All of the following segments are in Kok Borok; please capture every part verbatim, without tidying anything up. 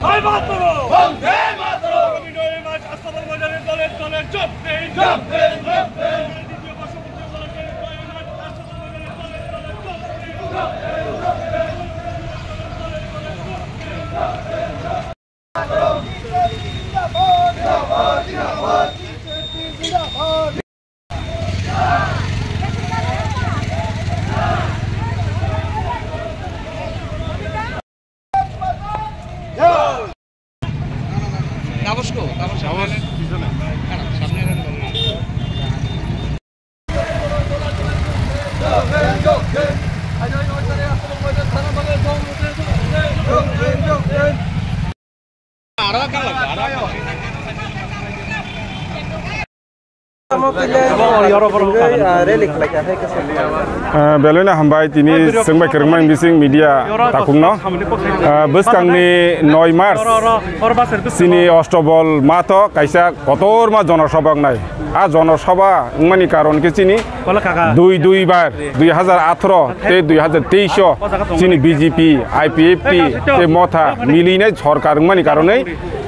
জয় মাতরম! বন্দে মাতরম! আগামী নয় মার্চ আস্তাবল ময়দানে দলে দলে যোগ দিন। যোগ দিন, যোগ দিন। দ্বিতীয় বর্ষপূর্তি উপলক্ষে নয় মার্চ আস্তাবল ময়দানে দলে দলে যোগ দিন। তাপস কো? তাপস সামনে এলেন। দাঁড়াও, সামনে এলেন বলুন। আরো কালো, আরো কালো। Ah, belai no hambai tini chwng bai kwrwngmani bising media takhukno. Ah, bwskangni noi March chini Ostobol matho kaisa kotorma jonosabha wngnai. A jonosabha wngmani karon khe chini dui dui bar, dui hajar atharo tei dui hajar teis o chini B J P, I P F T tei Motha milinai sorkar wngmani karonwi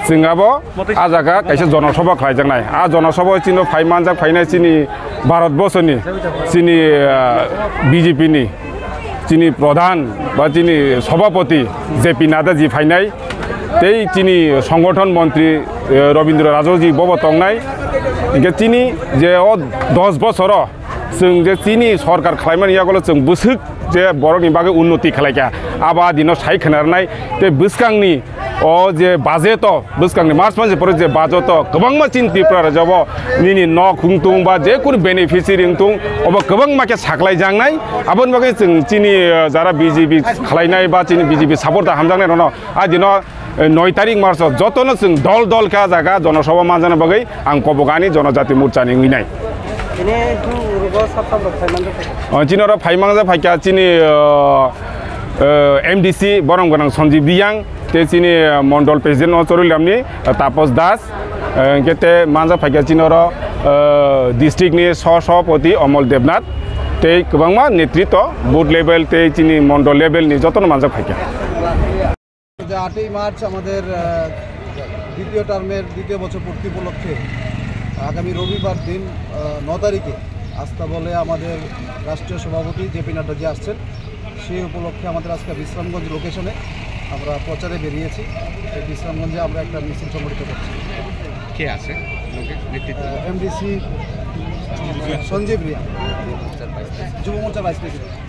chwng abo a jaga kaisa jonosabha khlaijaknai. A jonosabha chini phai manjak phainai chini Bharat borsoni chini, ah, B J P ni chini pradhan ba chini sabhapati J P Nadda ji phainai tei chini songgothon montri, eh, Rabindra Rajak ji bobo tongnai. Hinkhe chini je o dos bosoro chwng je chini sorkar khlaimani yagulo chwng bwswk je borokni bagwi unnoti khlaikha, abo a dino sai khwnarnai. Tei bwskangni o je budget o, bwskangni March masa pore je budget o kwbangma chini Tripura rajao nini nok wngtung ba je kunu beneficiary wngtung, obo kwbangma khe saklaijaknai. Aboni bagwi chwng chini, eh, jara B J P khlainai ba chini B J P supporter hamjaknai rokno a dino, eh, noi tarik March o jotono chwng dol dol khe a jaga jonosabha manjakna bagwi ang Kobogani Jonojati Morcha ni wngwi nai. Ini tu urugo sab sab rok phai manjak phai. O, chini oro phai manjak phaikha chini, eh, eh, M D C borom gwnang Sanjeev Reang, tei chini, eh, Mondol President no Chorilamni, eh, Taposh Das, eh, hinkhe tei manjak phaikha chini oro, eh, district ni Sah Sabhapati Amol Debnath, tei kwbangma netritwo booth level tei chini Mondol level ni jotono manjak phaikha. যে আটই মার্চ আমাদের, আহ, দ্বিতীয় টার্মের দ্বিতীয় বছর পূর্তি উপলক্ষে আগামী রবিবার দিন, আহ, ন তারিখে আস্তাবলে আমাদের রাষ্ট্রীয় সভাপতি জে পি নাড্ডা জি আসছেন। সেই উপলক্ষে আমাদের আজকে বিশ্রামগঞ্জ লোকেশনে আমরা প্রচারে বেরিয়েছি। এই বিশ্রামগঞ্জে আমরা একটা মিছিল সংগঠিত করছি। কে আছে লোকে নেতৃত্বে? আহ, এমডিসি সঞ্জীব রিয়া, যুব মোর্চার ভাইস প্রেসিডেন্ট।